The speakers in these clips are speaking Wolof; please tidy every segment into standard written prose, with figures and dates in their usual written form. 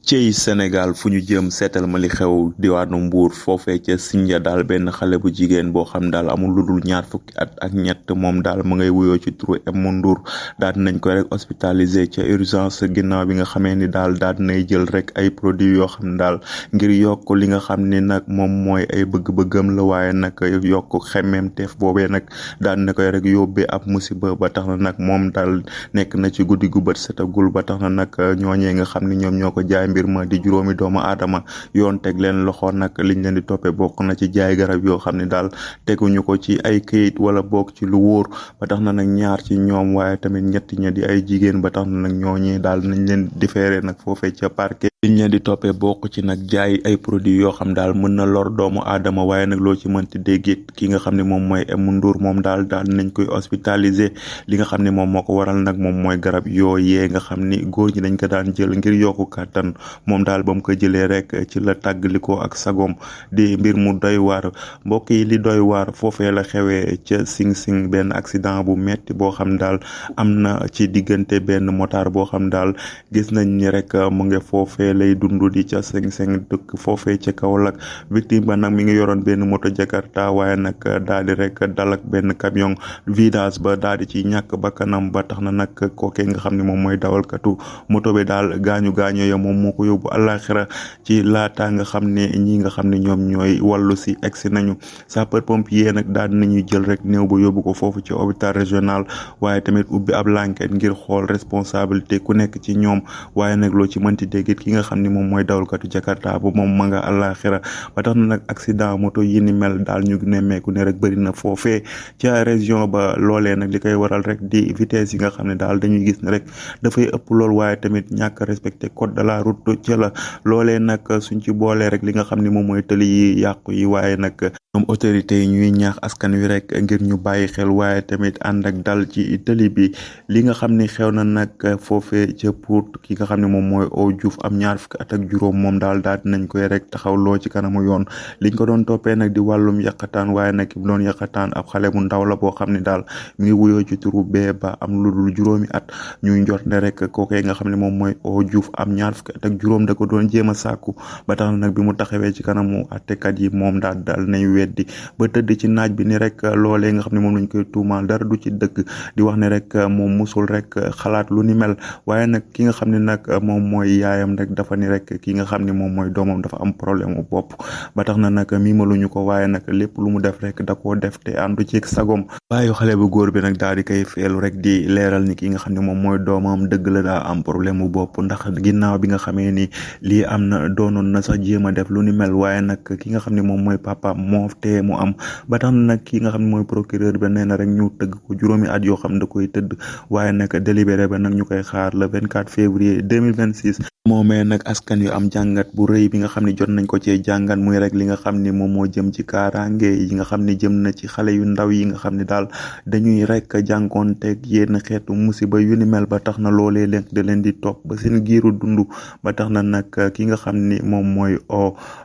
cey Sénégal fu ñu jëm seetal ma li xew diwaanu Mbuur foofee ca Sindia daal benn xale bu jigéen boo xam daal amul lu dul ñaar fukki at ak ñett moom daal mu ngay wuyoo ci turu Emu Ndour daal dinañ koy rek hospitalisé ca urgence ginnaaw bi nga xamee ni daal dinay jël rek ay produits yoo xam ne daal ngir yokk li nga xam ni nag moom mooy ay bëgg-bëggam la waaye nag yokk xemmeemteef boobee nag daal dina koy rek yóbbee ab musiba ba tax na nag moom daal nekk na ci guddi gu bët setagul ba tax na nag ñooñee nga xam ni ñoom ñoo ko jaay mbir ma di juróomi doomu aadama yoon teg leen loxo nag liñ leen di toppee bokk na ci jaay garab yoo xam ne daal teguñu ko ci ay këyit wala bokk ci lu wóor ba tax na nag ñaar ci ñoom waaye tamit ñetti ña di ay jigéen ba tax na nag ñooñee daal nañ leen différé nag foofee ca parquet liñ leen di toppee bokk ci nag jaay ay produits yoo xam daal mën na lor doomu aadama waaye nag loo ci mënti déggit ki nga xam ne moom mooy Emu Ndour moom daal nañ koy hospitalisé li nga xam ne moom moo ko waral nag moom mooy garab yooyee nga xam ni góor ñi dañ ko daan jël ngir yokku kàttan moom daal ba mu ko jëlee rek ci la tàggalikoo ak sagom di mbir mu doy waar mbokk yi li doy waar foofee la xewee ca Sing Sing benn accident bu metti boo xam daal am na ci diggante benn motard boo xam daal gis nañ ni rek mu ngi foofee lay dund di ca Sing Sing dëkk foofee ca Kaolack victime ba nag mi ngi yoroon benn moto Jakarta waaye nag daal di rek dal ak benn camion vidage ba daal di ci ñàkk bakkanam ba tax na nag kookee nga xam ne moom mooy dawalkatu moto bi daal gaañu ya moom moo ko yóbbu àllaaxira ci laata nga xam ne ñi nga xam ne ñoom ñooy wàllu si egsi nañu sapeur pompier nag daal dinañuy jël rek néew ba yóbbu ko foofu ci hôpital régional waaye tamit ubbi ab enquête ngir xool responsabilité ku nekk ci ñoom waaye nag loo ci mënti déggit ki nga xam ne moom mooy dawalkatu Jakarta bu moom ma nga àllaaxira ba tax na nag accident moto yi ni mel daal ñu nemmeeku ne rek bëri na foofee ca région ba loolee nag li koy waral rek di vitesse yi nga xam ne daal dañuy gis ne rek dafay ëpp lool waaye tamit ñàkk respecté code de la route ci la loolee nag suñ ci boolee rek li nga xam ne moom mooy tëli yi yàqu yi waaye nag ñoom autorité yi ñuy ñaax askan wi rek ngir ñu bàyyi xel waaye tamit ànd ak dal ci tëli bi li nga xam ne xew na nag foofee ca Pout ki nga xam ne moom mooy O Diouf am ñaar fukki at ak juróom moom daal dinañ koy rek taxawloo ci kanamu yoon liñ ko doon toppee nag di wàllum yàqataan waaye nag ki doon yàqataan ab xale bu ndaw la boo xam ne daal mi ngi wuyoo ci turu bee ba am lu dul juróomi at ñuy njort ne rek kookee nga xam ne moom mooy O Diouf am ñaar fukki at ak juróom da ko doon jéem a sàkku ba tax na nag bi mu taxawee ci kanamu attekat yi moom daal nañ weddi ba tëdd ci naaj bi ni rek loolee nga xam ne moom lañ koy tuumaal dara du ci dëgg di wax ne rek moom musul rek xalaat lu ni mel waaye nag ki nga xam ne nag moom mooy yaayam rek dafa ni rek ki nga xam ne moom mooy doomam dafa am problème mu bopp ba tax na nag miimaluñu ko waaye nag lépp lu mu def rek da koo def te àndu ci sagom bàyyi xale bu góor bi nag daal di koy feelu rek di leeral ni ki nga xam ne moom mooy doomam dëgg la daa am problème mu bopp ndax ginnaaw bi nga xamee ni lii am na doonoon na sax jéem a def lu ni mel waaye nag ki nga xam ne moom mooy papa moo tee mu am ba tax na nag ki nga xam ne mooy procureur ba nee na rek ñu tëgg ko juróomi at yoo xam da koy tëdd waaye nag délibéré ba nag ñu koy xaar le 24 février 2026 moomee nag askan yu am jàngat bu rëy bi nga xam ne jot nañ ko cee jàngat muy rek li nga xam ne moom moo jëm ci kaaraange yi nga xam ne jëm na ci xale yu ndaw yi nga xam ne daal dañuy rek jànkoonteeg yenn xeetu musiba yu ni mel ba tax na loolee leen da leen di topp ba seen giiru dund ba tax na nag ki nga xam ni moom mooy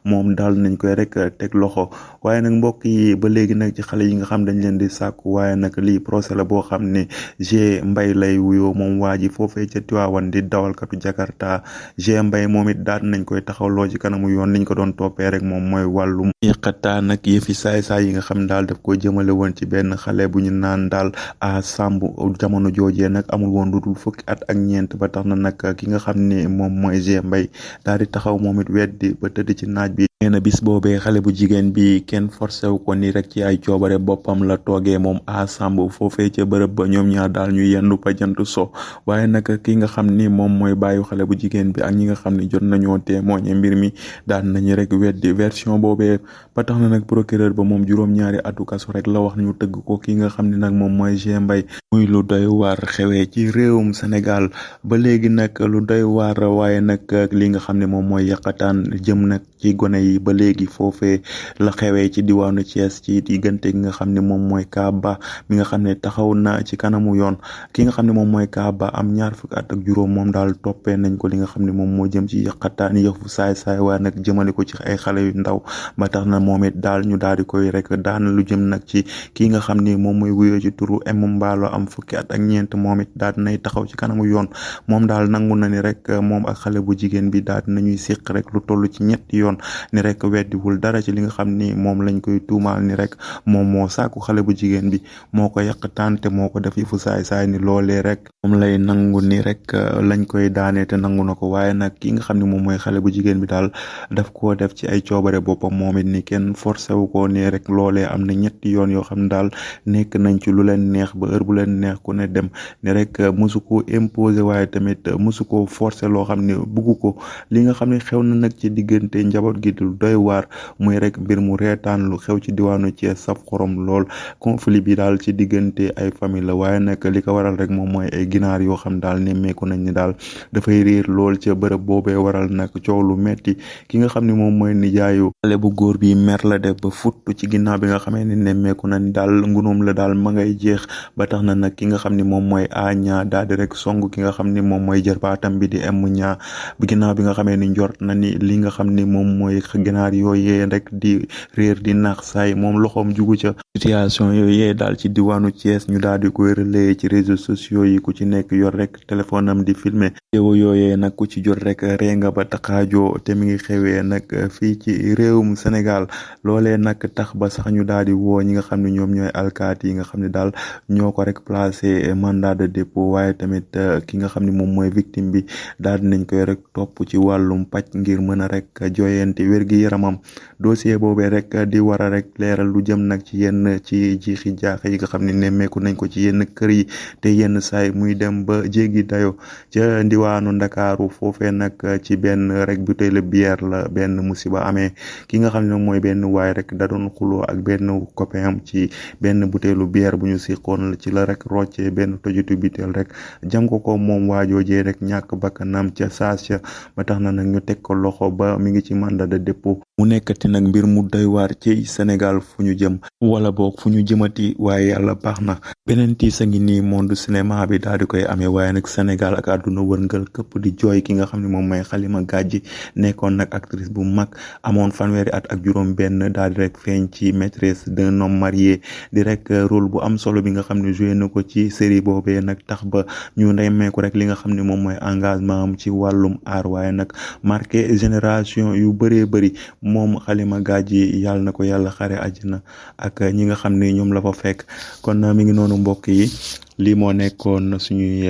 moom daal nañ koy rek teg loxo waaye nag mbokk yi ba léegi nag ci xale yi nga xam dañ leen di sàkku waaye nag lii procès la boo xam ne G Mbay lay wuyoo moom waa ji foofee ca Tiwaawan di dawalkatu Jakarta G Mbay moom it daal nañ koy taxawloo ci kanamu yoon liñ ko doon toppee rek moom mooy wàllum yëqataan nag yëfi saay-saay yi nga xam daal daf ko jëmale woon ci benn xale bu ñu naan daal a sàmb jamono joojee nag amul woon lu dul fukki at ak ñeent ba tax na nag ki nga xam ne moom mooy G Mbay daal di taxaw moom it weddi ba tëdd ci naaj bi nee na bis boobee xale bu jigéen bi kenn forcé wu ko ni rek ci ay coobare boppam la toogee moom a sàmb foofee ca bërëb ba ñoom ñaar daal ñu yendu ba jant so waaye nag ki nga xam ni moom mooy bàyyu xale bu jigéen bi ak ñi nga xam ne jot nañoo témoigner mbir mi daan nañu rek weddi version boobee ba tax na nag procureur ba moom juróom-ñaari atu kaso rek la wax ñu tëgg ko ki nga xam ne nag moom mooy G Mbay muy lu doy waar xewee ci réewum Sénégal ba léegi nag lu doy waar waaye nag li nga xam ne moom mooy yàqataan jëm nag ci gone yi yi ba léegi foofee la xewee ci diwaanu Thiès ci diggante gi nga xam ne moom mooy Kaba mi nga xam ne taxaw na ci kanamu yoon ki nga xam ne moom mooy Kaba am ñaar fukki at ak juróom moom daal toppee nañ ko li nga xam ne moom moo jëm ci yàqataan yëfu saay-saay waaye nag jëmale ko ci ay xale yu ndaw ba tax na moom it daal ñu daal di koy rek daan lu jëm nag ci ki nga xam ni moom mooy wuyoo ci turu M Mballo am fukki at ak ñeent moom it daal nay taxaw ci kanamu yoon moom daal nangu na ni rek moom ak xale bu jigéen bi daal nañuy séq rek lu toll ci ñetti yoon ni rek weddiwul dara ci li nga xam ni moom lañ koy tuumaal ni rek moom moo sàkku xale bu jigéen bi moo ko yàqataan te moo ko def yëfu saay-saay ni loolee rek moom lay nangu ni rek lañ koy daanee te nangu na ko waaye nag ki nga xam ne moom mooy xale bu jigéen bi daal daf koo def ci ay coobare boppam moom it ni kenn forcé wu ko ne rek loolee am na ñetti yoon yoo xam ne daal nekk nañ ci lu leen neex ba heure bu leen neex ku ne dem ne rek mosu ko imposé waaye tamit mosu ko forcé loo xam ne bugg ko li nga xam ne xew na nag ci diggante njaboot gi du doy waar muy rek mbir mu reetaan lu xew ci diwaanu Thiès saf xorom lool conflit bi daal ci diggante ay famille la waaye nag li ko waral rek moom mooy ay ginaar yoo xam daal nemmeeku nañ ni daal dafay réer lool ca bërëb boobee waral nag coow lu metti ki nga xam ne moom mooy nijaayu xale bu góor bi mer la def ba futtu ci ginnaaw bi nga xamee ne nemmeeku na ni daal ngunum la daal ma ngay jeex ba tax na nag ki nga xam ne moom mooy aña daal di rek song ki nga xam ne moom mooy jarbaatam bi di em ñaa bi ginnaaw bi nga xamee ni njort na ni li nga xam ne moom mooy ginaar yooyee rek di réer di naax saay moom loxoom jugu ca situation yooyee daal ci diwaanu Thiès ñu daal di koy relayer ci réseaux sociaux yi ku ci nekk yor rek téléphone am di filmer vidéo yooyee nag ku ci jot rek ree nga ba taxaajoo te mi ngi xewee nag fii ci réewum Sénégal loolee nag tax ba sax ñu daal di woo ñi nga xam ne ñoom ñooy alkaati yi nga xam ne daal ñoo ko rek placé mandat de dépôt waaye tamit ki nga xam ne moom mooy victime bi daal di nañ koy rek topp ci wàllum pàcc ngir mën a rek joyante wér-gi-yaramam dossier boobee rek di war a rek leeral lu jëm nag ci yenn ci jiixi jaaxa yi nga xam ne nemmeeku nañ ko ci yenn kër yi te yenn saay muy dem ba jéggi dayo ca ndiwaanu Ndakaaru foofee nag ci benn rek butéelu bière la benn musiba amee ki nga xam ne mooy benn waay rek da doon xuloo ak benn copain am ci benn butéelu bière bu ñu siqoon ci la rek roccee benn tojitu butéel rek jam ko moom waajoojee rek ñàkk bakkanam ca saas ca ba tax na nag ñu teg ko loxo ba mi ngi ci mandat de dépôt mu nekkati nag mbir mu doy waar ci Sénégal fu ñu jëm wala boog fu ñu jëmati waaye yàlla baax na beneen tiis a ngi nii monde cinéma bi daal di koy amee waaye nag Sénégal ak àdduna wërngal këpp di jooy ki nga xam ne moom mooy Halima Gadji nekkoon nag actrice bu mag amoon fanweeri at ak juróom benn daal di rek feeñ ci maîtresse d'un homme marié di rek rôle bu am solo bi nga xam ne joué na ko ci série boobee nag tax ba ñu nemmeeku rek li nga xam ne moom mooy engagement am ci wàllum aar waaye nag marqué génération yu bëree bëri moom Halima Gadji yàlla na ko yàlla xare àjjana ak ñi nga xam ne ñoom la fa fekk kon mi ngi noonu mbokk yi lii moo nekkoon suñuy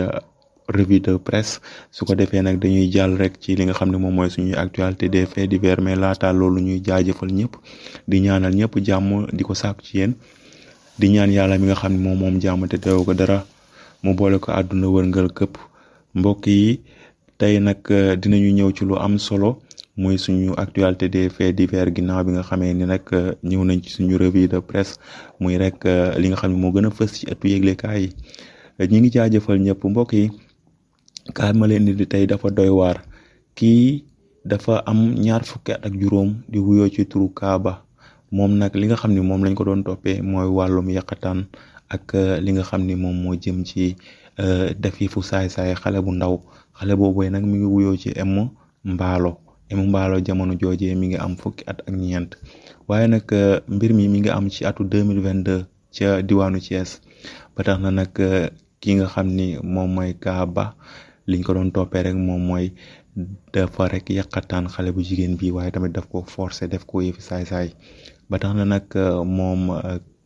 revue de presse su ko defee nag dañuy jàll rek ci li nga xam ne moom mooy suñuy actualité des faits divers mais laata loolu ñuy jaajëfal ñëpp di ñaanal ñëpp jàmm di ko sàkku ci yéen di ñaan yàlla mi nga xam ne moom jàmm te teew ko dara mu boole ko àdduna wërngal këpp mbokk yi tey nag dinañu ñëw ci lu am solo muy suñu actualité des faits divers ginnaaw bi nga xamee ni nag ñëw nañ ci suñu revue de presse muy rek li nga xam ne moo gën a fës ci ëttu yëglekaay yi ñi ngi jaajëfal ñëpp mbokk yi kaay ma leen di tey dafa doy waar kii dafa am ñaar fukki at ak juróom di wuyoo ci turu Kaba moom nag li nga xam ne moom lañ ko doon toppee mooy wàllum yàqataan ak li nga xam ni moom moo jëm ci def yi fu saay-saay xale bu ndaw xale boobu nag mi ngi wuyoo ci M Mballo jamono joojee mi ngi am fukki at ak ñeent waaye nag mbir mi ngi am ci atu 2022 ca diwaanu Thiès ba tax na nag ki nga xam ni moom mooy Kaba liñ ko doon toppee rek moom mooy dafa rek yàqataan xale bu jigéen bi waaye tamit daf ko forcer def ko yëfi saay-saay ba tax na nag moom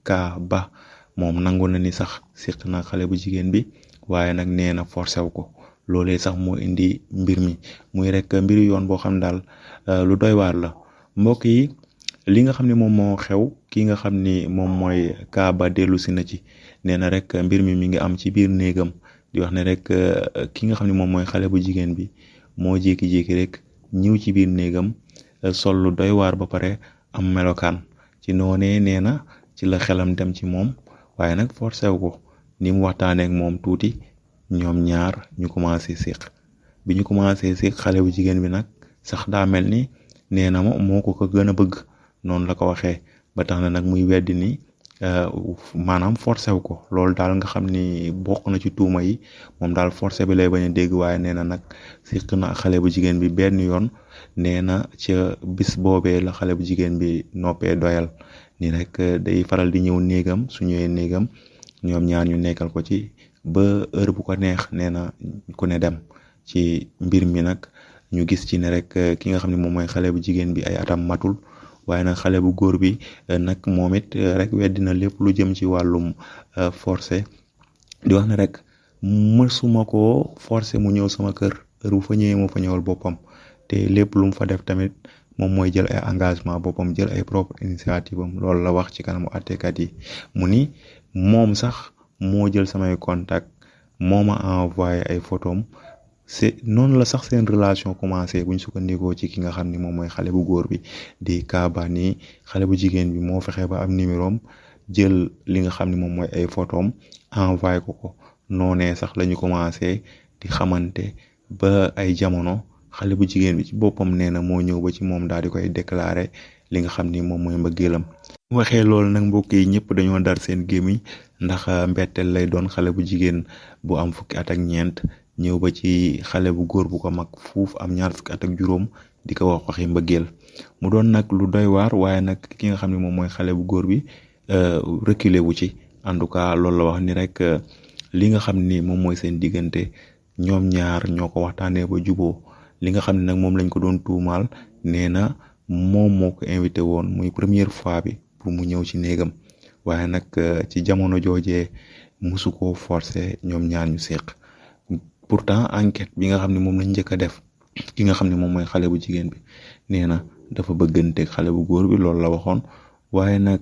Kaba moom nangu na ni sax siq na xale bu jigéen bi waaye nag nee na forcer wu ko loolee sax moo indi mbir mi muy rek mbiru yoon boo xam daal lu doy waar la mbokk yi li nga xam ne moom moo xew ki nga xam ni moom mooy Kaba dellu si na ci nee na rek mbir mi ngi am ci biir néegam di wax ne rek ki nga xam ne moom mooy xale bu jigéen bi moo jékki-jékki rek ñëw ci biir néegam sol lu doy waar ba pare am melokaan ci noonee nee na ci la xelam dem ci moom waaye nag forcé wu ko ni mu waxtaanee ak moom tuuti ñoom ñaar ñu commencé séq bi ñu commencé séq xale bu jigéen bi nag sax daa mel ni nee na ma moo ko gën a bëgg noonu la ko waxee ba tax na nag muy weddi ni maanaam forcé wu ko loolu daal nga xam ni bokk na ci tuuma yi moom daal forcé bi lay bañ a dégg waaye nee na nag siq na xale bu jigéen bi benn yoon nee na ca bis boobee la xale bu jigéen bi noppee doyal ni rek day faral di ñëw néegam su ñëwee néegam ñoom ñaar ñu nekkal ko ci ba heure bu ko neex nee na ku ne dem ci mbir mi nag ñu gis ci ne rek ki nga xam ne moom mooy xale bu jigéen bi ay atam matul waaye nag xale bu góor bi nag moom it rek weddina lépp lu jëm ci wàllum forcé di wax ne rek mësuma ko forcé mu ñëw sama kër heure bu fa ñëwee moo fa ñëwal boppam te lépp lu mu fa def tamit moom mooy jël ay engagement boppam jël ay propre initiative am loolu la wax ci kanamu àttekat yi mu ni moom sax moo jël samay contact moo ma envoyé ay photom c'est noonu la sax seen relation commencé buñ sukkandikoo ci ki nga xam ni moom mooy xale bu góor bi di Kaaba nii xale bu jigéen bi moo fexe ba am numéro am jël li nga xam ni moom mooy ay photom envoyé ko noonee sax la ñu commencé di xamante ba ay jamono xale bu jigéen bi ci boppam nee na moo ñëw ba ci moom daal di koy déclaré li nga xam ni moom mooy mbëggeelam waxee loolu nag mbokk yi ñëpp dañoo dar seen gémmiñ ndax mbetteel lay doon xale bu jigéen bu am fukki at ak ñeent ñëw ba ci xale bu góor bu ko mag fuuf am ñaar fukki at ak juróom di ko wax waxi mbëggeel mu doon nag lu doy waar waaye nag ki nga xam ne moom mooy xale bu góor bi reculer wu ci en tout cas loolu la wax ni rek li nga xam ni moom mooy seen diggante ñoom ñaar ñoo ko waxtaanee ba juboo li nga xam ne nag moom lañ ko doon tuumaal nee na moom moo ko invité woon muy première fois bi pour mu ñëw ci néegam waaye nag ci jamono joojee musu koo forcé ñoom ñaar ñu séq pourtant enquête bi nga xam ne moom lañ njëkk a def ki nga xam ne moom mooy xale bu jigéen bi nee na dafa bëgganteeg xale bu góor bi loolu la waxoon waaye nag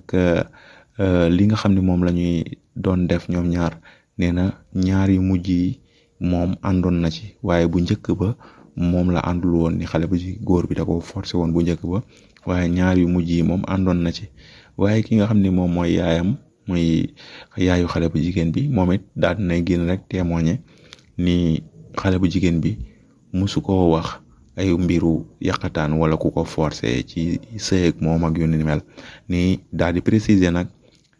li nga xam ne moom la ñuy doon def ñoom ñaar nee na ñaar yu mujj yi moom àndoon na ci waaye bu njëkk ba moom la àndul woon ni xale bu góor bi da ko forcé woon bu njëkk ba waaye ñaar yu mujj yi moom àndoon na ci waaye ki nga xam ne moom mooy yaayam muy yaayu xale bu jigéen bi moom it daal dinay génn rek témoigner ni xale bu jigéen bi musu koo wax ay mbiru yàqataan wala ku ko forcé ci sëy ak moom ak yu ni mel ni daal di préciser nag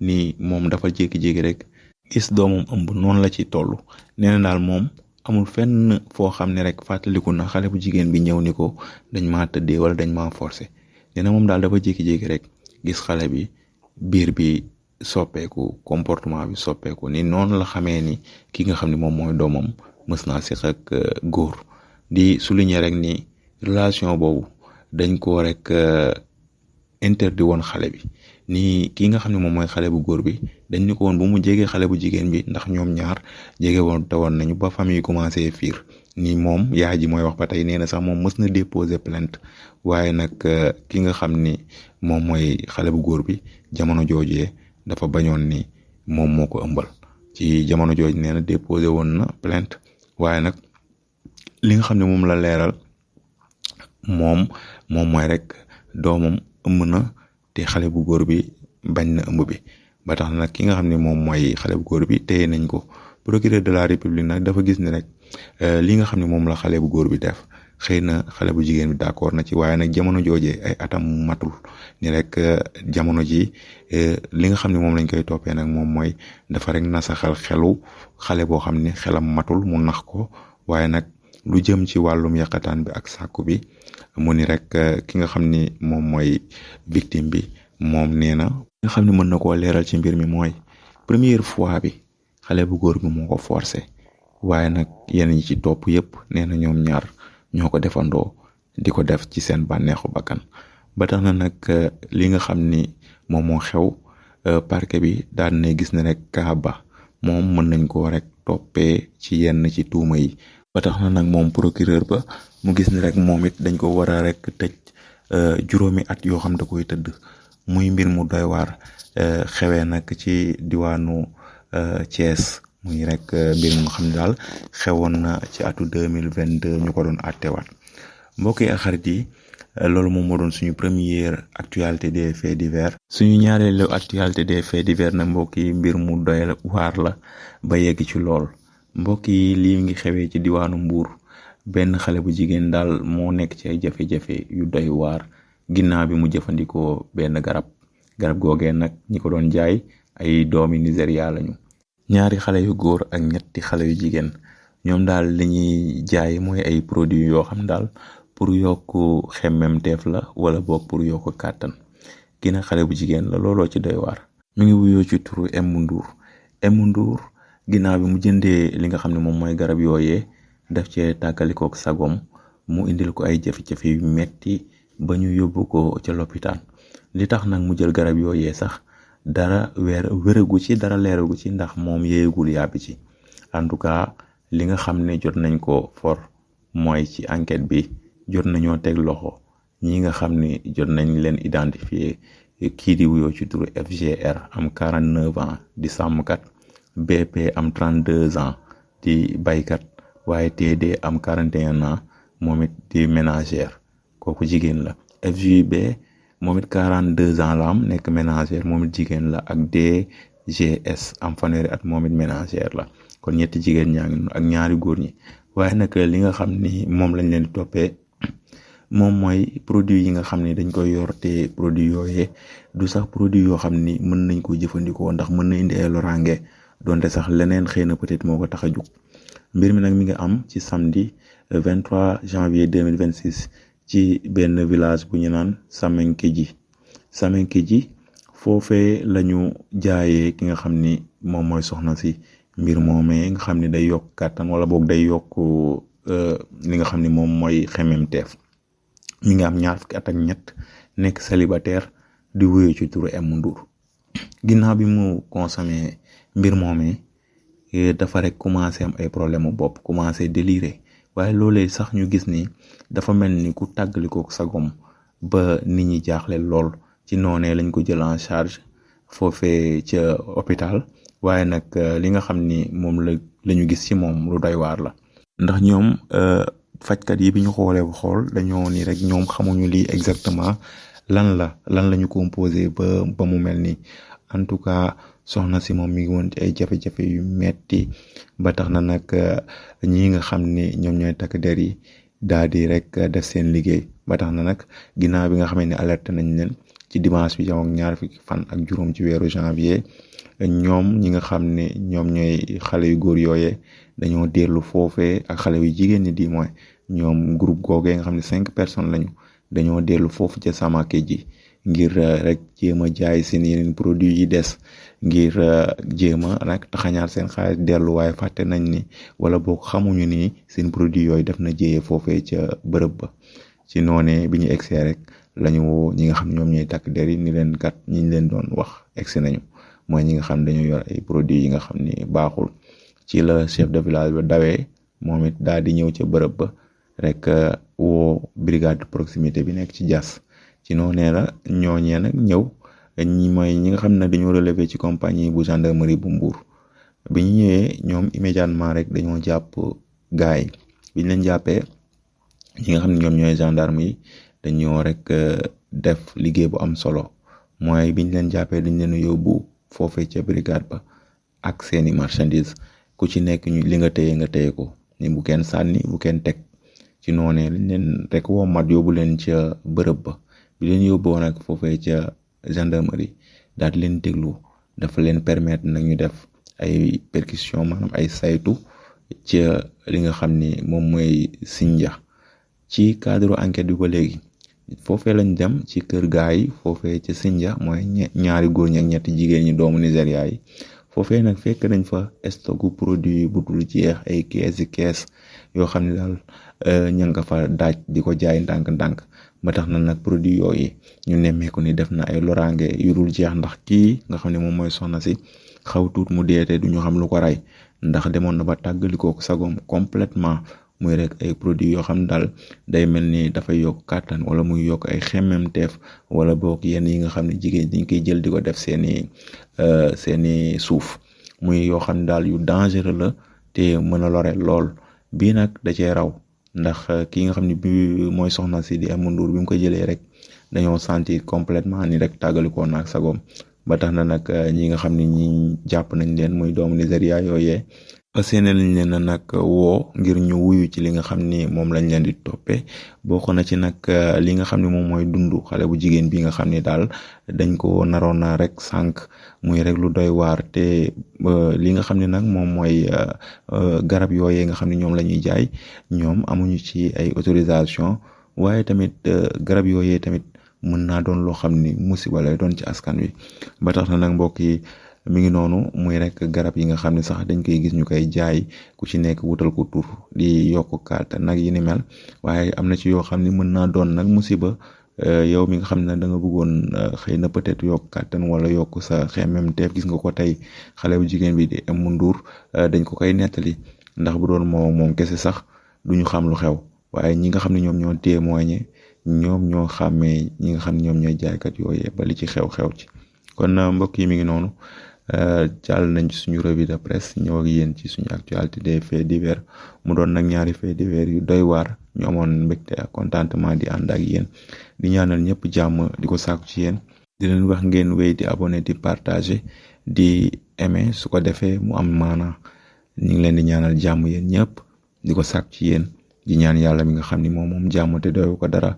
ni moom dafa jékki-jékki rek gis doomam ëmb noonu la ci toll nee na daal moom amul fenn foo xam ne rek fàttaliku na xale bu jigéen bi ñëw ni ko dañ maa tëddee wala dañ maa forcé nee na moom daal dafa jékki-jékki rek gis xale bi biir bi soppeeku comportement bi soppeeku ni noonu la xamee ni ki nga xam ne moom mooy doomam mës naa seq ak góor di souligner rek ni relation boobu dañ ko rek interdit woon xale bi ni ki nga xam ne moom mooy xale bu góor bi dañ ni ko woon bu mu jege xale bu jigéen bi ndax ñoom ñaar jege woon te woon nañu ba famille commencé fiir ni moom yaay ji mooy wax ba tey nee na sax moom mës na déposer plainte waaye nag ki nga xam ni moom mooy xale bu góor bi jamono joojee dafa bañoon ni moom moo ko ëmbal ci jamono jooju nee na déposé woon na plainte waaye nag li nga xam ne moom la leeral moom mooy rek doomam ëmb na te xale bu góor bi bañ na ëmb bi ba tax nag ki nga xam ne moom mooy xale bu góor bi téye nañ ko procureur de la république nag dafa gis ni rek li nga xam ne moom la xale bu góor bi def xëy na xale bu jigéen bi d'accord na ci waaye nag jamono joojee ay atam matul ni rek jamono ji li nga xam ne moom lañ koy toppee nag moom mooy dafa rek nasaxal xelu xale boo xam ne xelam matul mu nax ko waaye nag lu jëm ci wàllum yàqataan bi ak sàkku bi mu ni rek ki nga xam ni moom mooy victime bi moom nee na nga xam ne mën na koo leeral ci mbir mi mooy première fois bi xale bu góor bi moo ko forcé waaye nag yenn ñi ci topp yépp nee na ñoom ñaar ñoo ko defandoo di ko def ci seen bànneexu bakkan ba tax na nag li nga xam ni moom moo xew parquet bi daal na gis ne rek Kaaba moom mën nañ koo rek toppee ci yenn ci tuuma yi ba tax na nag moom procureur ba mu gis ni rek moom it dañ ko war a rek tëj juróomi at yoo xam da koy tëdd muy mbir mu doy waar xewee nag ci diwaanu Thiès muy rek mbir mu nga xam ne daal xewoon na ci atu 2022 ñu ko doon àttewaat mbokk yi ak xarit yi loolu moom moo doon suñu première actualité des faits divers suñu ñaareelu actualité des faits divers nag mbokk yi mbir mu doy waar la ba yegg ci lool mbokk yi lii ngi xewee ci diwaanu Mbour benn xale bu jigéen daal moo nekk ci ay jafe-jafe yu doy waar ginnaaw bi mu jëfandikoo benn garab googee nag ñi ko doon jaay ay doomi Nigéria lañu. ñaari xale yu góor ak ñetti xale yu jigéen ñoom daal li ñuy jaay mooy ay produits yoo xam daal pour yokk xemmemteef la wala boog pour yokk kàttan. kii nag xale bu jigéen la looloo ci doy waar. mi ngi wuyoo ci turu Emu Ndour ginnaaw bi mu jëndee li nga xam ne moom mooy garab yooyee daf cee tàkkalikook sagom mu indil ko ay jafe-jafe yu metti ba ñu yóbbu ko ca lopitaan. li tax nag mu jël garab yooyee sax dara wéragu ci dara leeragu ci ndax moom yeegul yàbbi ci. en tout cas li nga xam ne jot nañ ko for mooy ci enquête bi jot nañoo teg loxo ñi nga xam ne jot nañ leen identifier. kii di wuyoo ci turu FGR am 49 ans di sàmmkat, BP am 32 ans di baykat, waaye TD am 41 ans moom it di ménagère kooku jigéen la. FJB moom it 42 ans la am nekk ménagère moom it jigéen la, ak DGS am fanweeri at moom it ménagère la. kon ñetti jigéen ñaa ngi ak ñaari góor ñi. waaye nag li nga xam ni moom lañ leen di toppee moom mooy produit yi nga xam ne dañ koy yor te produit yooyee du sax produit yoo xam ni mën nañ ko jëfandikoo ndax mën na indi ay loraange donte sax leneen xëy na peut-être moo ko tax a jug. mbir mi nag mi ngi am ci samedi 23 janvier 2026 ci benn village bu ñu naan Samenkeji foofee la ñu jaayee ki nga xam ni moom mooy soxna si mbir moomee nga xam ni day yokk kàttan wala boog day yokk li nga xam ni moom mooy xememteef. mi ngi am 20 at ak ñett nekk célibataire di wuyoo ci turu Emu Ndour. ginnaaw bi mu consommé mbir moomee dafa rek commencé am ay problème mu bopp commencé délirer waaye loolee sax ñu gis ni dafa mel ni ku tàggalikook sagom ba nit ñi jaaxle lool ci noonee lañ ko jël en charge foofee ca hôpital. waaye nag li nga xam ni moom la ñu gis ci moom lu doy waar la ndax ñoom fajkat yi bi ñu xoolee ba xool dañoo ni rek ñoom xamuñu lii exactement lan la ñu composé ba mu mel ni. en tout cas soxna si moom mi ngi woon ci ay jafe-jafe yu metti ba tax na nag ñi nga xam ni ñoom ñooy takk der yi daal di rek def seen liggéey ba tax na nag ginnaaw bi nga xamee ne alerte nañ leen ci dimanche bi jam ak 20 fan ak juróom ci weeru janvier ñoom ñi nga xam ne ñoom ñooy xale yu góor yooyee dañoo dellu foofee ak xale yu jigéen ñi di mooy ñoom groupe googee nga xam ne 5 personnes lañu dañoo dellu foofu ca Samenkeji ngir rek jéem a jaay seen yeneen produit yi des ngir jéem a nag taxañaar seen xaalis dellu waaye fàtte nañ ni wala boog xamuñu ni seen produit yooyu def na jéyee foofee ca bërëb ba. ci noonee bi ñu egsee rek lañu woo ñi nga xam ne ñoom ñooy takk der yi ni leen kat ñi ñu leen doon wax egsi nañu mooy ñi nga xam dañoo yor ay produits yi nga xam ni baaxul. ci la chef de village ba dawee moom it daal di ñëw ca bërëb ba rek woo brigade de proximité bi nekk ci Diass. ci noonee la ñooñee nag ñëw ñi mooy ñi nga xam ne dañoo relevé ci compagnie bu gendarmerie bu Mbour. bi ñu ñëwee ñoom immédiatement rek dañoo jàpp gaay yi bi ñu leen jàppee ñi nga xam ne ñoom ñooy gendarme yi dañoo rek def liggéey bu am solo mooy bi ñu leen jàppee dañ leen yóbbu foofee ca brigade ba ak seeni marchandise ku ci nekk ñu li nga téye ko ni bu kenn sànni bu kenn teg. ci noonee lañ leen rek woo mat yóbbu leen ca bërëb ba bi leen yóbboo nag foofee ca gendarmerie daal di leen déglu dafa leen permettre nag ñu def ay perquisition maanaam ay saytu ca li nga xam ni moom mooy Sindia. ci cadre enquête bi ba léegi foofee lañ dem ci kër gaay yi foofee ca Sindia mooy ñaari góor ñi ak ñetti jigéen ñi doomu Nigéria yi foofee nag fekk nañ fa stocku produit bu dul jeex ay kees yoo xam ne daal ña nga fa daaj di ko jaay ndànk-ndànk ba tax na nag produit yooyu ñu nemmeeku ni def na ay loraange yu dul jeex ndax kii nga xam ne moom mooy soxna si xaw tuut mu deete du ñu xam lu ko rey ndax demoon na ba tàggalikoo sagoom complètement muy rek ay produits yoo xam ne daal day mel ni dafay yokk kàttan wala muy yokk ay xemmemteef wala boog yenn yi nga xam ne jigéen dañ koy jël di ko def seeni suuf muy yoo xam ne daal yu dangereux la te mën a lore lool. bii nag da cee raw ndax ki nga xam ne bi mooy soxna si di Emu Ndour bi mu ko jëlee rek dañoo sentir complètement ni rek tàggalikoo naag sagoom ba tax na nag ñi nga xam ne ñi jàpp nañ leen muy doomu Nigéria yooyee fas yéene lañ leen a nag woo ngir ñu wuyu ci li nga xam ni moom lañ leen di toppee bokk na ci nag li nga xam ne moom mooy dundu xale bu jigéen bi nga xam ni daal dañ ko naroon na rek sànq muy rek lu doy waar te li nga xam ne nag moom mooy garab yooyee nga xam ne ñoom la ñuy jaay ñoom amuñu ci ay autorisation waaye tamit garab yooyee tamit mën naa doon loo xam ni musiba lay doon ci askan wi ba tax na nag mbokk yi mi ngi noonu muy rek garab yi nga xam ne sax dañ koy gis ñu koy jaay ku ci nekk wutal ko tur di yokk kàttan nag yi ni mel waaye am na ci yoo xam ne mën naa doon nag musiba yow mi nga xam ne da nga bëggoon xëy na peut-être yokk kàttan wala yokk sa xemmemteef gis nga ko tey xale bu jigéen bi di Umu Ndour dañ ko koy nettali ndax bu doon moom kese sax duñu xam lu xew waaye ñi nga xam ne ñoom ñoo témoigné ñoom ñoo xàmmee ñi nga xam ne ñoom ñooy jaaykat yooyee ba li ci xew-xew ci kon mbokk yi mi ngi noonu jàll nañ ci suñu revue de presse ñëw ak yéen ci suñu actualité des faits divers mu doon nag ñaari faits divers yu doy waar ñu amoon mbégte ak contentement di ànd ak yéen di ñaanal ñëpp jàmm di ko sàkku ci yéen di leen wax ngeen wéy di abonné di partager di aimer su ko defee mu am maana ñu ngi leen di ñaanal jàmm yéen ñëpp di ko sàkku ci yéen di ñaan yàlla mi nga xam ni moom jàmm te doyu ko dara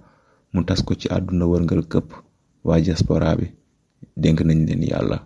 mu tas ko ci àdduna wërngal këpp waa diaspora bi dénk nañ leen yàlla